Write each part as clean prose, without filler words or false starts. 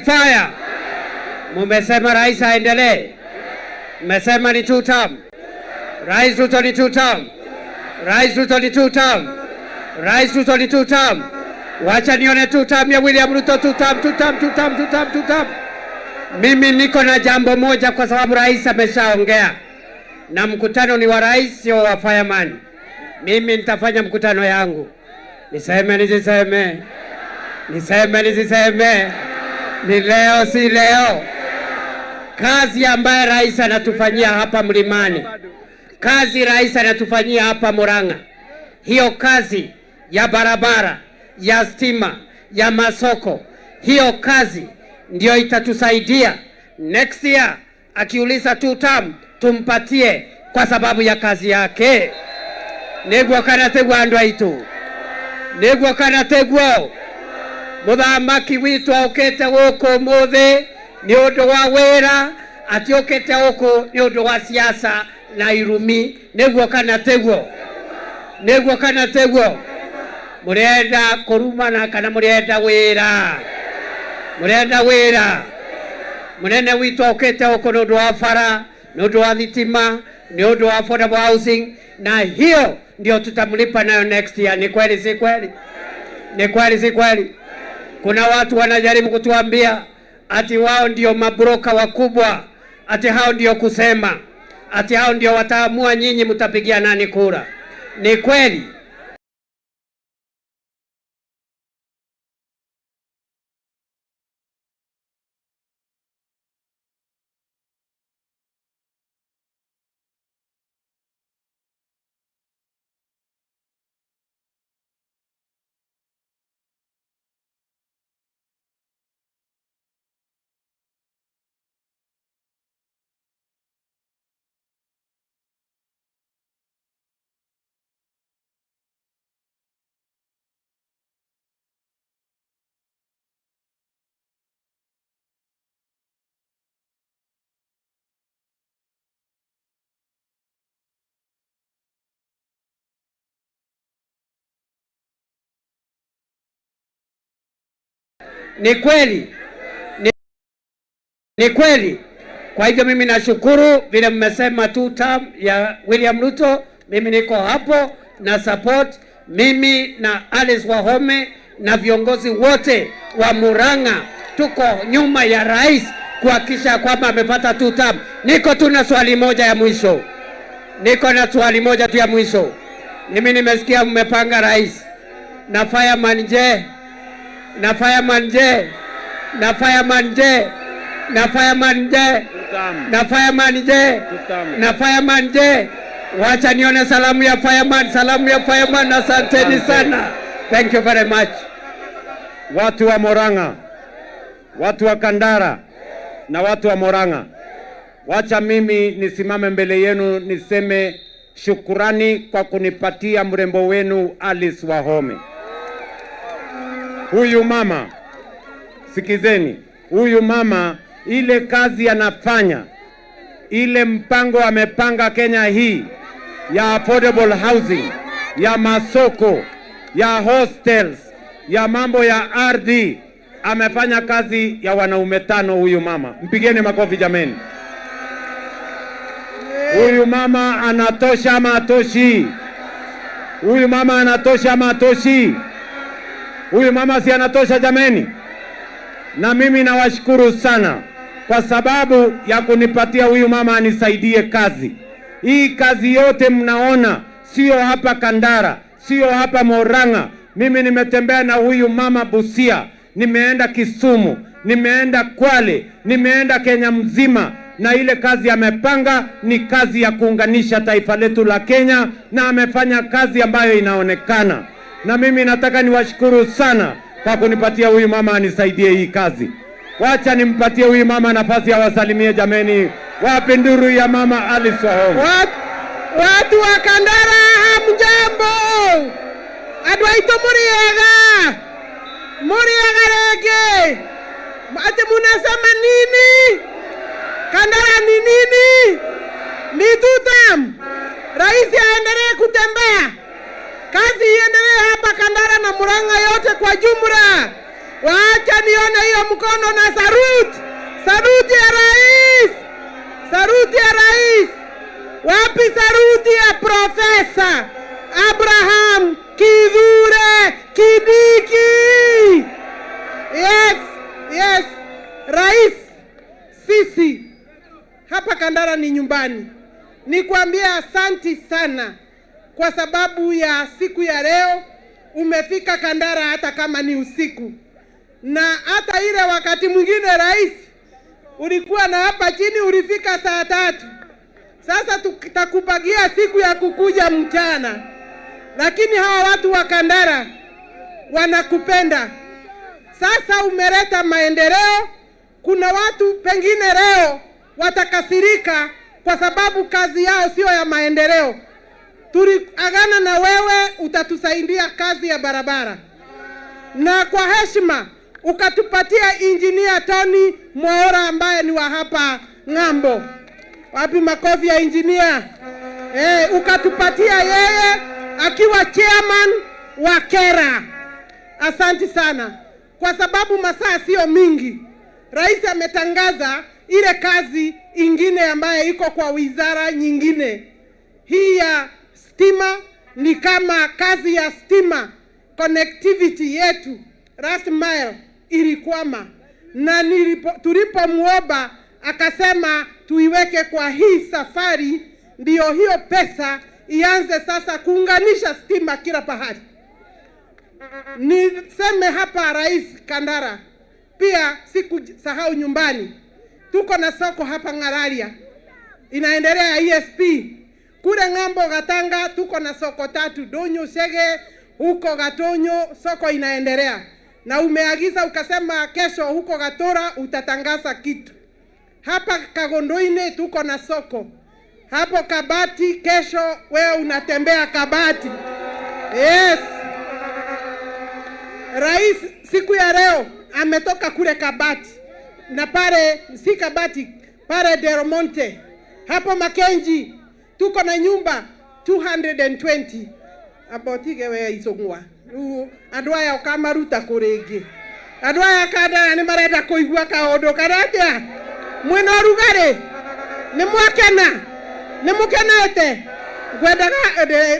Fire! Mumesema rais aendelee, mmesema ni two term. Rais Ruto ni two term. Rais Ruto ni two term. Rais Ruto ni two term. Wacha nione two term ya William Ruto, two term, two term, two term, two term, two term. Mimi niko na jambo moja, kwa sababu rais ameshaongea na mkutano ni wa rais, sio wa fireman. Mimi nitafanya mkutano yangu, niseme nisiseme? Niseme nisiseme? Ni leo si leo? Kazi ambaye rais anatufanyia hapa Mlimani, kazi rais anatufanyia hapa Murang'a, hiyo kazi ya barabara, ya stima, ya masoko, hiyo kazi ndio itatusaidia next year. Akiuliza two term, tumpatie kwa sababu ya kazi yake. Niguo kana tiguo, andu aitu? Niguo kana tiguo? Muthamaki witũ okĩte gũkũ ũmũthĩ nĩ ũndũ wa wĩra, atiũkĩte gũkũ nĩ ũndũ wa siasa na irumi. Nĩguo kana tiguo? Nĩguo kana tiguo? Mũrenda kũrumana kana mũrenda wĩra? Mũrenda wĩra. Mũnene witũ okĩte gũkũ nĩ ũndũ wa bara, nĩ ũndũ wa thitima, nĩ ũndũ wa affordable housing, na hiyo ndio tutamlipa nayo next year. Ni kweli si kweli? Ni kweli si kweli? Kuna watu wanajaribu kutuambia ati wao ndio mabroka wakubwa, ati hao ndio kusema, ati hao ndio wataamua nyinyi mtapigia nani kura. Ni kweli? Ni kweli? Ni kweli? Kwa hivyo mimi nashukuru vile mmesema two term ya William Ruto. Mimi niko hapo na support, mimi na Alice Wahome na viongozi wote wa Murang'a tuko nyuma ya rais kuhakikisha kwamba amepata two term. Niko tu na swali moja ya mwisho, niko na swali moja tu ya mwisho. Mimi nimesikia mmepanga rais na fireman, je? Na fireman je? Na fireman je? Na fireman je? Na fireman je? Na fireman je? Wacha nione salamu ya fireman, salamu ya fireman. Asanteni sana, thank you very much. Watu wa Murang'a, watu wa Kandara na watu wa Murang'a, wacha mimi nisimame mbele yenu niseme shukurani kwa kunipatia mrembo wenu Alice Wahome. Huyu mama, sikizeni, huyu mama ile kazi anafanya, ile mpango amepanga Kenya hii ya affordable housing, ya masoko, ya hostels, ya mambo ya ardhi, amefanya kazi ya wanaume tano huyu mama. Mpigeni makofi jameni. Huyu mama anatosha ama atoshi? Huyu mama anatosha ama atoshi? Huyu mama si anatosha jameni? Na mimi nawashukuru sana kwa sababu ya kunipatia huyu mama anisaidie kazi. Hii kazi yote mnaona, sio hapa Kandara, sio hapa Murang'a. Mimi nimetembea na huyu mama Busia, nimeenda Kisumu, nimeenda Kwale, nimeenda Kenya mzima, na ile kazi amepanga ni kazi ya kuunganisha taifa letu la Kenya, na amefanya kazi ambayo inaonekana. Na mimi nataka niwashukuru sana kwa kunipatia huyu mama anisaidie hii kazi. Wacha nimpatie huyu mama nafasi awasalimie jameni. Wapi nduru ya mama Alice Wahome? Watu wa Kandara, hamjambo? Andũ aitũ, mũrĩega? Mũrĩega rĩngĩ? Ati munasema nini? Kandara ni nini? Ni two term. Rais aendelee kutembea, kazi iendelee hapa Kandara na Murang'a yote kwa jumla. Wacha nione hiyo mkono na saruti, saruti ya rais, saruti ya rais. Wapi saruti ya Profesa Abraham Kithure Kindiki? Yes. Rais, sisi hapa Kandara ni nyumbani. Nikwambie asanti sana kwa sababu ya siku ya leo umefika Kandara hata kama ni usiku, na hata ile wakati mwingine rais ulikuwa na hapa chini ulifika saa 3. Sasa tutakupangia siku ya kukuja mchana, lakini hawa watu wa Kandara wanakupenda. Sasa umeleta maendeleo. Kuna watu pengine leo watakasirika kwa sababu kazi yao sio ya maendeleo. Tuliagana na wewe utatusaidia kazi ya barabara, na kwa heshima ukatupatia Injinia Tony Mwaura ambaye ni wa hapa ng'ambo. Wapi makofi ya injinia? Ukatupatia yeye akiwa chairman wa KeRRA. Asanti sana, kwa sababu masaa sio mingi. Rais ametangaza ile kazi ingine ambayo iko kwa wizara nyingine. Hii ya stima ni kama kazi ya stima connectivity yetu last mile ilikwama, na tulipomwomba akasema tuiweke kwa hii safari, ndiyo hiyo pesa ianze sasa kuunganisha stima kila pahali. Niseme hapa Rais Kandara, pia sikusahau nyumbani, tuko na soko hapa Ng'araria inaendelea ESP kule ng'ambo Gatanga tuko na soko tatu Donyo Shege, huko Gatonyo soko inaendelea, na umeagiza ukasema kesho huko Gatora utatangaza kitu. Hapa Kagondoine tuko na soko hapo Kabati, kesho wewe unatembea Kabati. Yes. Rais siku ya leo ametoka kule Kabati na pale si Kabati, pale Del Monte hapo Makenji tuko na nyumba 220 abotige we icung'wa riu andu aya ukamaruta kũ rĩngĩ? Andu aya Kandara nĩ marenda kũigua kaũndũ kana atĩa? Mwĩna ũrugarĩ? Nĩ mwakena? Nĩ mũkenete? Ngwendaga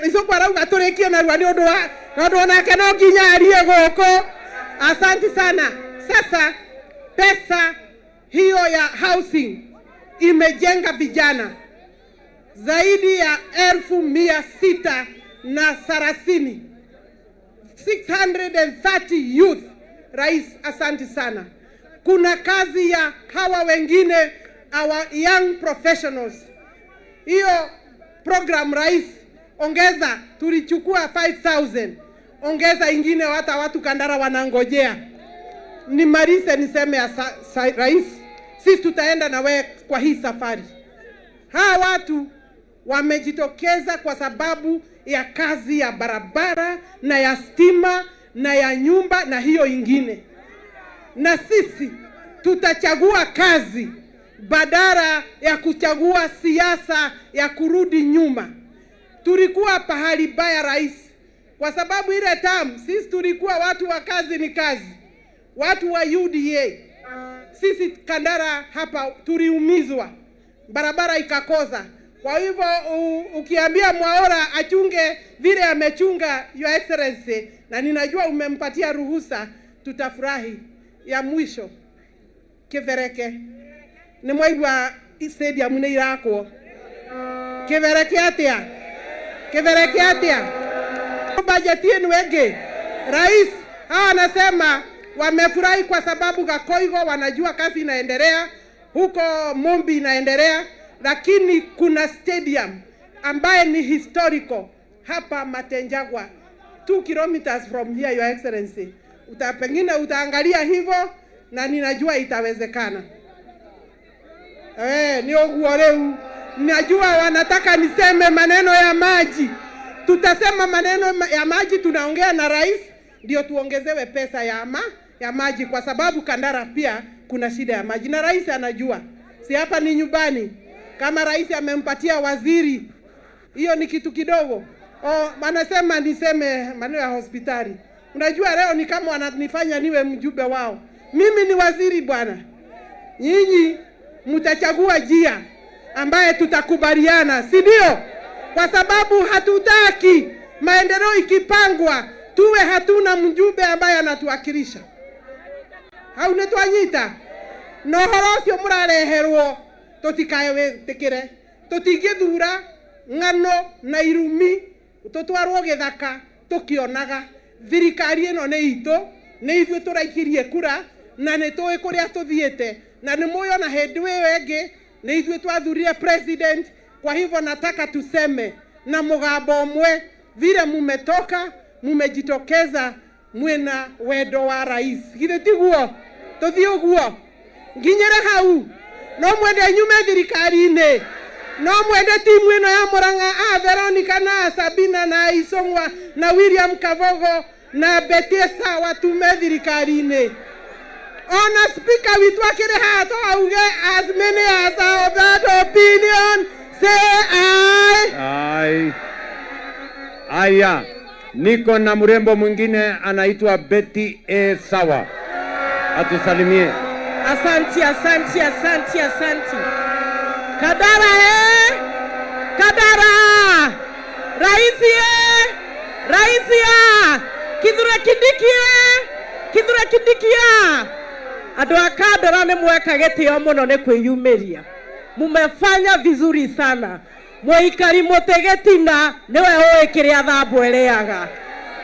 icũng'wa arauga tũrĩkie narua nĩ ũndũ wa tondũ onake no nginya arie gũkũ. Asante sana. Sasa pesa hiyo ya housing imejenga vijana zaidi ya 630,000, 630 youth. Rais, asante sana. Kuna kazi ya hawa wengine, our young professionals. Hiyo program rais, ongeza, tulichukua 5000 ongeza ingine, hata watu Kandara wanangojea. Nimalize niseme rais, sisi tutaenda na wewe kwa hii safari. Hawa watu wamejitokeza kwa sababu ya kazi ya barabara na ya stima na ya nyumba na hiyo ingine, na sisi tutachagua kazi badala ya kuchagua siasa ya kurudi nyuma. Tulikuwa pahali baya rais, kwa sababu ile term sisi tulikuwa watu wa kazi ni kazi, watu wa UDA. Sisi Kandara hapa tuliumizwa, barabara ikakosa. Kwa hivyo ukiambia Mwaura achunge vile amechunga, Your Excellency, na ninajua umempatia ruhusa, tutafurahi. Ya mwisho Kibereke nĩ mwaigua stadium nĩ irakwo Kibereke atia? Kibereke atia? Bajeti yenu ĩngĩ rais, hawa wanasema wamefurahi kwa sababu Gakoigo wanajua kazi inaendelea huko, Mumbi inaendelea, lakini kuna stadium ambaye ni historical hapa Matenjagwa 2 kilometers from here, Your Excellency. Pengine utaangalia hivyo na ninajua itawezekana. Ni ũguo rĩu. Najua wanataka niseme maneno ya maji. Tutasema maneno ya maji, tunaongea na rais ndio tuongezewe pesa ya maji, kwa sababu Kandara pia kuna shida ya maji na rais anajua, si hapa ni nyumbani. Kama rais amempatia waziri, hiyo ni kitu kidogo. Oh, anasema niseme maneno ya hospitali. Unajua leo ni kama wananifanya niwe mjumbe wao. Mimi ni waziri bwana. Nyinyi mtachagua njia ambaye tutakubaliana, si ndio? Kwa sababu hatutaki maendeleo ikipangwa tuwe hatuna mjumbe ambaye anatuwakilisha. Hau nĩ twanyita na ũhoro ũcio mũrareherwo tũtikawĩtĩkĩre. Tũtingĩthura ng'ano na irumi tũtwarwo gĩthaka tũkĩonaga. Thirikari ĩno nĩ itũ, nĩ ithuĩ tũraikirie kura na nĩ tũĩ kũrĩa tũthiĩte, na nĩ mũĩ ona hĩndĩ ĩyo ĩngĩ nĩ ithuĩ twathurire president. Kwa hivyo nataka tuseme na mũgambo ũmwe, vile mumetoka mumejitokeza, mwina wendo wa rais. Githĩ tiguo? Tũthiĩ ũguo nginyĩre hau. No mwende nyume thirikari-inĩ, no mwende timu ĩno ya Murang'a a Veronica na Sabina na Isong'wa na William Kavogo na Betty Sawa tume thirikari-inĩ. Ona speaker witũ akĩrĩ haha to auge, "As many as are of that opinion, say aye." Ai. Aya, niko na mrembo mwingine anaitwa Betty A. Sawa, atusalimie. Asanti, asanti, asanti, asanti. Kandara eh? Kandara! Raisi eh? Raisi ya! Kithure Kindiki eh? Kithure Kindiki ya! Andũ a Kandara nĩ mweka gĩtĩo mũno nĩ kwĩyumĩria. Mumefanya vizuri sana. Mũikari mũtĩ gĩtina nĩwe ũĩ kĩrĩa thambũ ĩrĩaga.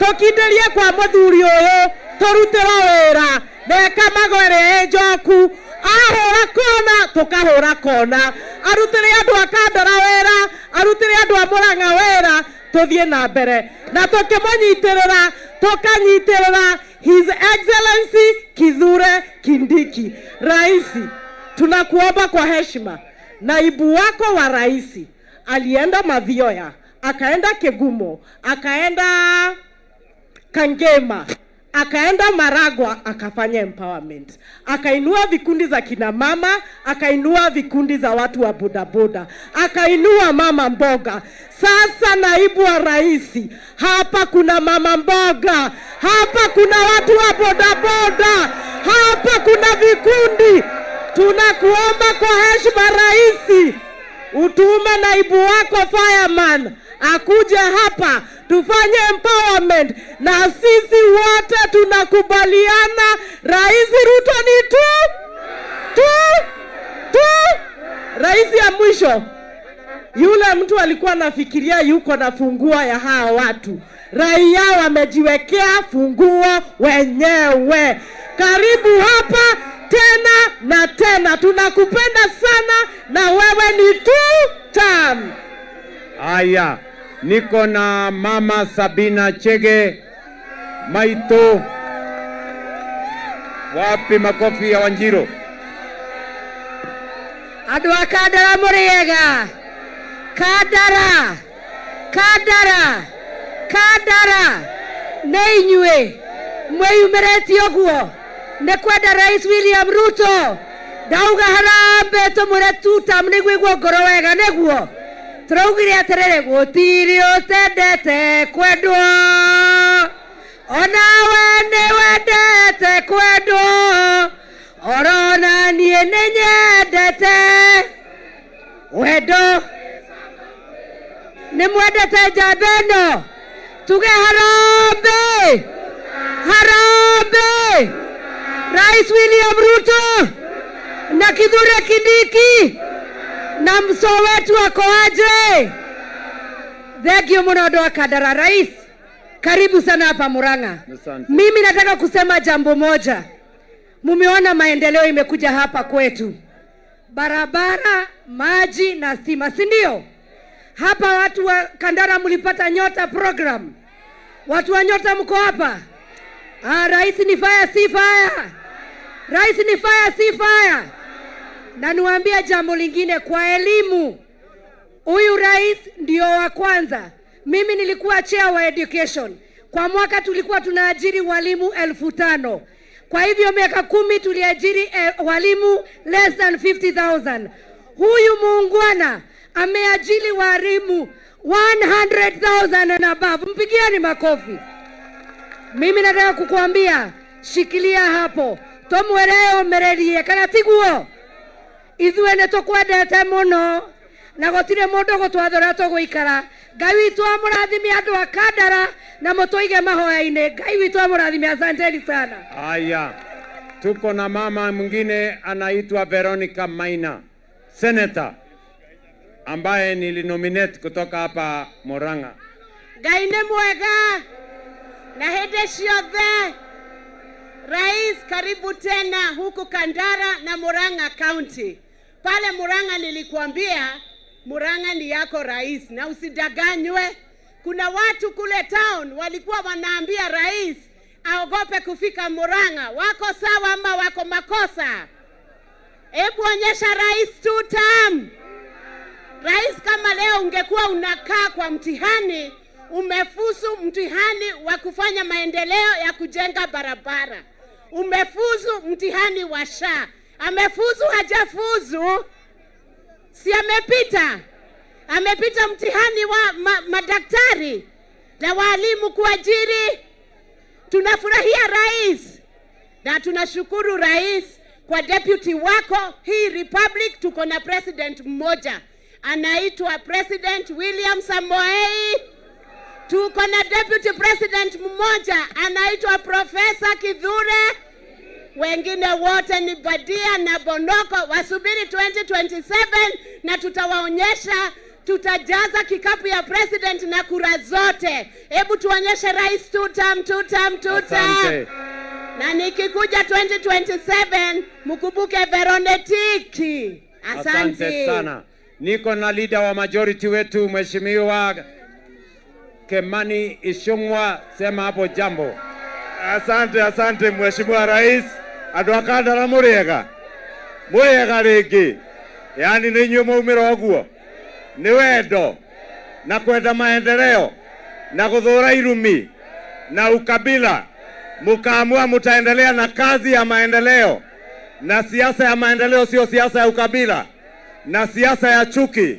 Tũkindĩrie kwa mũthuri ũyũ tũrutĩrwo wĩra neka mago ĩrĩa ĩ njoku, ahũra kona tũkahũra kona, arutĩre andũ a Kandara wĩra, arutĩre andũ a Murang'a wĩra, tũthiĩ na mbere na tũkĩmũnyitĩrĩra, tũkanyitĩrĩra His Excellency Kithure Kindiki. Raisi, tunakuomba kwa heshima, naibu wako wa raisi alienda Mathioya, akaenda Kigumo, akaenda Kangema, akaenda Maragwa, akafanya empowerment, akainua vikundi za kina mama, akainua vikundi za watu wa bodaboda, akainua mama mboga. Sasa naibu wa rais, hapa kuna mama mboga, hapa kuna watu wa bodaboda, hapa kuna vikundi. Tunakuomba kwa heshima rais, utume naibu wako fireman akuje hapa tufanye empowerment, na sisi wote tunakubaliana Rais Ruto ni tu tu tu. Rais ya mwisho, yule mtu alikuwa anafikiria yuko na funguo ya hawa watu, raia wamejiwekea funguo wenyewe. Karibu hapa tena na tena, tunakupenda sana na wewe ni two term. Aya, niko na mama Sabina Chege Maito. Wapi makofi ya Wanjiru? Andũ a Kandara, mũrĩega? Kandara, Kandara, Kandara, nĩ inyuĩ mwĩyumĩrĩtie ũguo nĩ kwenda Rais William Ruto. Ndauga harambee, tũmwĩre tutam nĩguo igua ngoro wega, nĩguo tũraugire atĩrĩrĩ, gũtirĩ ũtendete kwendwo, onawe nĩ wendete kwendwo, orona niĩ nĩ nyendete wendo. Nĩ mwendete njamba ĩno? Tuge harambee, harambee Rais William Ruto na Kithure Kindiki na mso wetu ako aje? Thank you mũno andũ a Kandara. Rais, karibu sana hapa Murang'a. Asante. Mimi nataka kusema jambo moja. Mumeona maendeleo imekuja hapa kwetu, barabara, maji na stima, si ndio? Hapa watu wa Kandara mlipata Nyota program. Watu wa Nyota mko hapa? Ah, rais ni fire, si fire? Rais ni fire, si fire? Na niwaambie jambo lingine kwa elimu, huyu rais ndio wa kwanza. Mimi nilikuwa chair wa education. Kwa mwaka tulikuwa tunaajiri walimu 5,000. Kwa hivyo miaka 10 tuliajiri walimu less than 50,000. Huyu muungwana ameajiri walimu 100,000 and above. Mpigieni makofi. Mimi nataka kukuambia, shikilia hapo, tumwere umererie kana tiguo ithuĩ nĩ tũkwendete mũno na gũtirĩ mũndũ gũtwatha ũrĩa tũgũikara. Ngai witũ amũrathime andũ a Kandara na mũtũige mahoya-inĩ. Ngai witũ amũrathime, asanteni sana. Haya, tuko na mama mwingine anaitwa Veronica Maina, senator ambaye nilinominate kutoka hapa Murang'a. Ngai nĩ mwega na hĩndĩ ciothe. Rais, karibu tena huku Kandara na Murang'a County. Pale Murang'a nilikuambia Murang'a ni yako rais, na usidanganywe. Kuna watu kule town walikuwa wanaambia rais aogope kufika Murang'a. Wako sawa ama wako makosa? Hebu onyesha rais two term. Rais, kama leo ungekuwa unakaa kwa mtihani, umefuzu mtihani wa kufanya maendeleo ya kujenga barabara, umefuzu mtihani wa SHA. Amefuzu hajafuzu? Si amepita? Amepita mtihani wa madaktari na walimu kuajiri. Tunafurahia rais na tunashukuru rais kwa deputy wako. Hii republic tuko na president mmoja anaitwa President William Samoei. Tuko na deputy president mmoja anaitwa Profesa Kithure. Wengine wote ni badia na bonoko, wasubiri 2027 na tutawaonyesha, tutajaza kikapu ya president na kura zote. Hebu tuonyeshe rais two term, two term, two term. Asante. Na nikikuja 2027 mkumbuke Veronetiki. Asante. Asante sana. Niko na leader wa majority wetu Mheshimiwa Kimani Ichung'wah, sema hapo jambo. Asante, asante Mheshimiwa Rais. Andũ a Kandara mũrĩega, mũrĩega rĩngĩ, yaani nĩ inyuĩ mwaumĩra ũguo nĩ wendo na kwenda maendeleo na gũthũra irumi na ukabila, mukaamua mutaendelea na kazi ya maendeleo na siasa ya maendeleo, sio siasa ya ukabila na siasa ya chuki.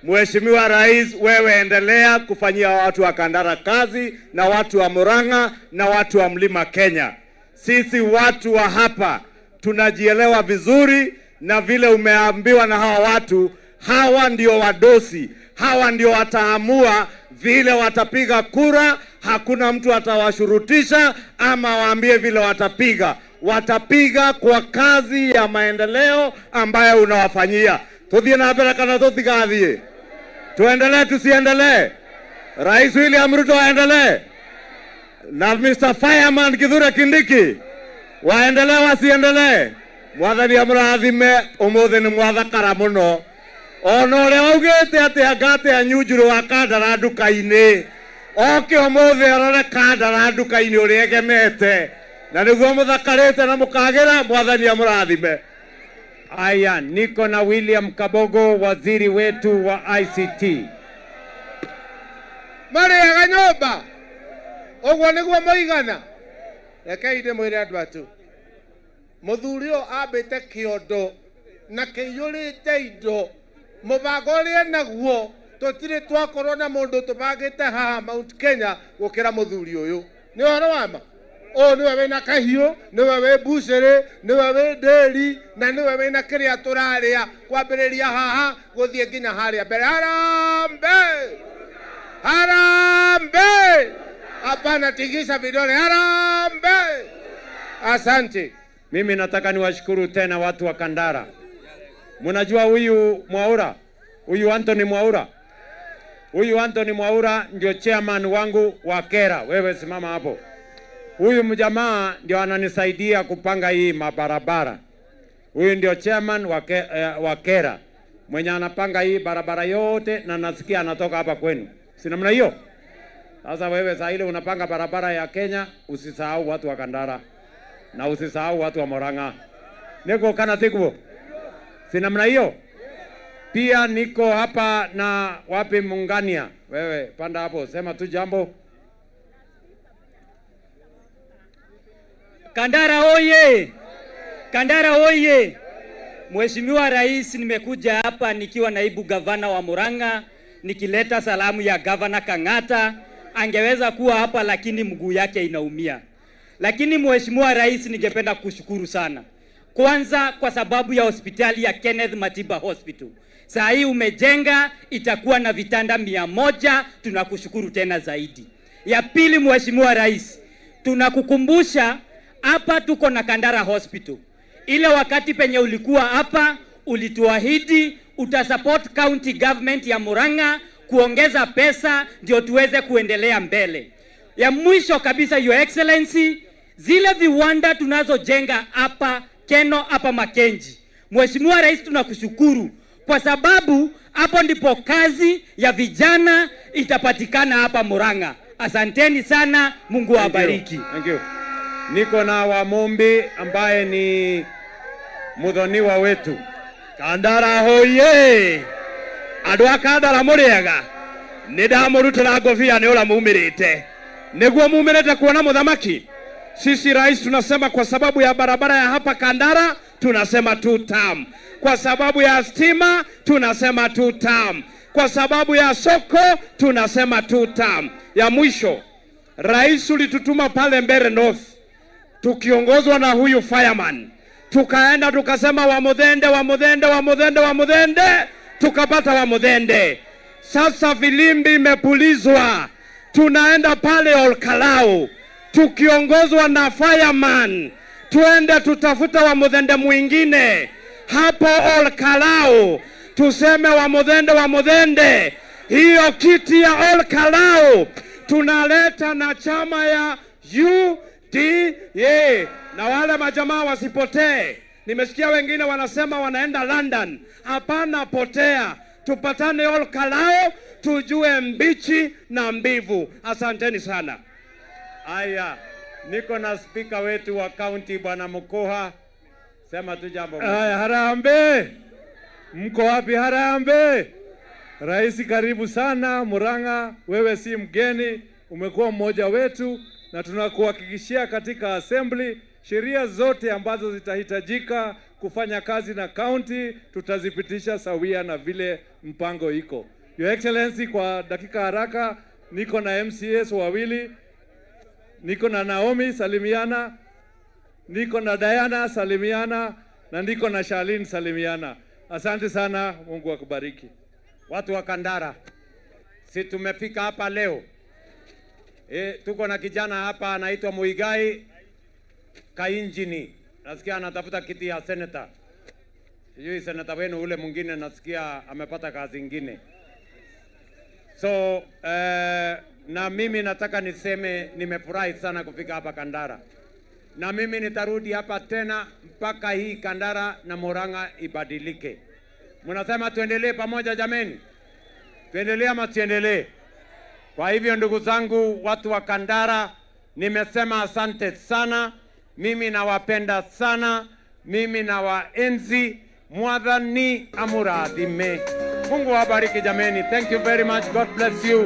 Mheshimiwa Rais, wewe endelea kufanyia watu wa Kandara kazi na watu wa Murang'a na watu wa Mlima Kenya. Sisi watu wa hapa tunajielewa vizuri, na vile umeambiwa na hawa watu, hawa ndio wadosi, hawa ndio wataamua vile watapiga kura. Hakuna mtu atawashurutisha ama waambie vile watapiga. Watapiga kwa kazi ya maendeleo ambayo unawafanyia. Tuthie na mbere kana tutigathie? Tuendelee tusiendelee? Rais William Ruto aendelee na Mr. Fireman Kithure Kindiki waendelee wasiendelee? Mwathani amũrathime, ũmũthĩ nĩ mwathakara mũno, ona ũrĩa waugĩte atĩ anga atĩ anyunjurũ wa Kandara nduka-inĩ oke ũmũthĩ arore Kandara nduka-inĩ ũrĩa egemete na nĩguo mũthakarĩte na mũkagĩra. Mwathani amũrathime. Aya, niko na William Kabogo, waziri wetu wa ICT. Marĩaga nyũmba ũguo nĩguo mũigana. Rekei ndĩmwĩre andũ atu mũthuri ũyũ ambĩte kĩondo na kĩiyũrĩte indo, mũbango ũrĩa naguo tũtirĩ twakorwo na mũndũ tũbangĩte haha Mount Kenya gũkĩra mũthuri ũyũ. Nĩ ũhoro wa ma, ũyũ nĩwe wĩna kahiũ, nĩwe wĩ mbucĩrĩ, nĩwe wĩ ndĩri na nĩwe wĩna kĩrĩa tũrarĩa kwambĩrĩria haha gũthiĩ nginya harĩa mbere. Harambee! Harambee! Hapana, tingisha vidole. Harambee! Asante. Mimi nataka niwashukuru tena watu wa Kandara. Mnajua huyu Mwaura, huyu Anthony Mwaura, huyu Anthony Mwaura ndio chairman wangu wa KeRRA. Wewe simama hapo. Huyu mjamaa ndio ananisaidia kupanga hii mabarabara. Huyu ndio chairman wa KeRRA mwenye anapanga hii barabara yote, na nasikia anatoka hapa kwenu, si namna hiyo? Sasa wewe saa ile unapanga barabara ya Kenya, usisahau watu wa Kandara na usisahau watu wa Murang'a. Niko kana tikuo, si namna hiyo? Pia niko hapa na wapi Mungania, wewe panda hapo, sema tu jambo. Kandara oye! Kandara oye! Mheshimiwa Rais, nimekuja hapa nikiwa naibu gavana wa Murang'a nikileta salamu ya Gavana Kang'ata. Angeweza kuwa hapa lakini mguu yake inaumia. Lakini Mheshimiwa Rais, ningependa kushukuru sana. Kwanza kwa sababu ya hospitali ya Kenneth Matiba Hospital. Saa hii umejenga, itakuwa na vitanda 100, tunakushukuru tena zaidi. Ya pili, Mheshimiwa Rais, tunakukumbusha hapa tuko na Kandara Hospital. Ile wakati penye ulikuwa hapa ulituahidi utasupport county government ya Murang'a kuongeza pesa ndio tuweze kuendelea mbele. Ya mwisho kabisa, Your Excellency, zile viwanda tunazojenga hapa Keno, hapa Makenji, Mheshimiwa Rais, tunakushukuru kwa sababu hapo ndipo kazi ya vijana itapatikana hapa Murang'a. Asanteni sana, Mungu awabariki. Thank you. Niko na Wamumbi ambaye ni muthoniwa wetu. Kandara hoye, andu a Kandara mũrĩega? Nĩ ndamũrutĩra ngobia nĩ ũrĩa mumĩrĩte, nĩguo mumĩrĩte kuona mũthamaki. Sisi rais tunasema kwa sababu ya barabara ya hapa Kandara tunasema two term, kwa sababu ya stima tunasema two term, kwa sababu ya soko tunasema two term. Ya mwisho, rais ulitutuma pale Mbeere North tukiongozwa na huyu fireman, tukaenda tukasema Wamuthende, Wamuthende, Wamuthende, Wamuthende, tukapata Wamuthende. Sasa filimbi imepulizwa, tunaenda pale Olkalou tukiongozwa na fireman, tuende tutafuta Wamuthende mwingine hapo Olkalou, tuseme Wamuthende, Wamuthende. Hiyo kiti ya Olkalou tunaleta na chama ya UDA, na wale majamaa wasipotee. Nimesikia wengine wanasema wanaenda London. Hapana, potea, tupatane Olkalou tujue mbichi na mbivu. Asanteni sana. Aya, niko na spika wetu wa county Bwana Mukoha. Sema tu jambo. Aya, harambee! Mko wapi harambee? Rais, karibu sana Murang'a, wewe si mgeni, umekuwa mmoja wetu, na tunakuhakikishia katika assembly sheria zote ambazo zitahitajika kufanya kazi na county tutazipitisha sawia na vile mpango iko. Your Excellency, kwa dakika haraka, niko na MCAs wawili, niko na Naomi salimiana, niko na Diana salimiana, na niko na Charlene salimiana. Asante sana, Mungu akubariki. Watu wa Kandara, si tumefika hapa leo e, tuko na kijana hapa anaitwa Muigai Kainjini, nasikia anatafuta kiti ya seneta. Sijui seneta wenu ule mwingine nasikia amepata kazi ingine. So na mimi nataka niseme nimefurahi sana kufika hapa Kandara, na mimi nitarudi hapa tena mpaka hii Kandara na Murang'a ibadilike. Mnasema tuendelee pamoja jameni? Tuendelee ama tuendelee? Kwa hivyo ndugu zangu, watu wa Kandara, nimesema asante sana. Mimi nawapenda sana, mimi nawaenzi. Mwathani amurathime. Mungu awabariki jameni. Thank you very much. God bless you.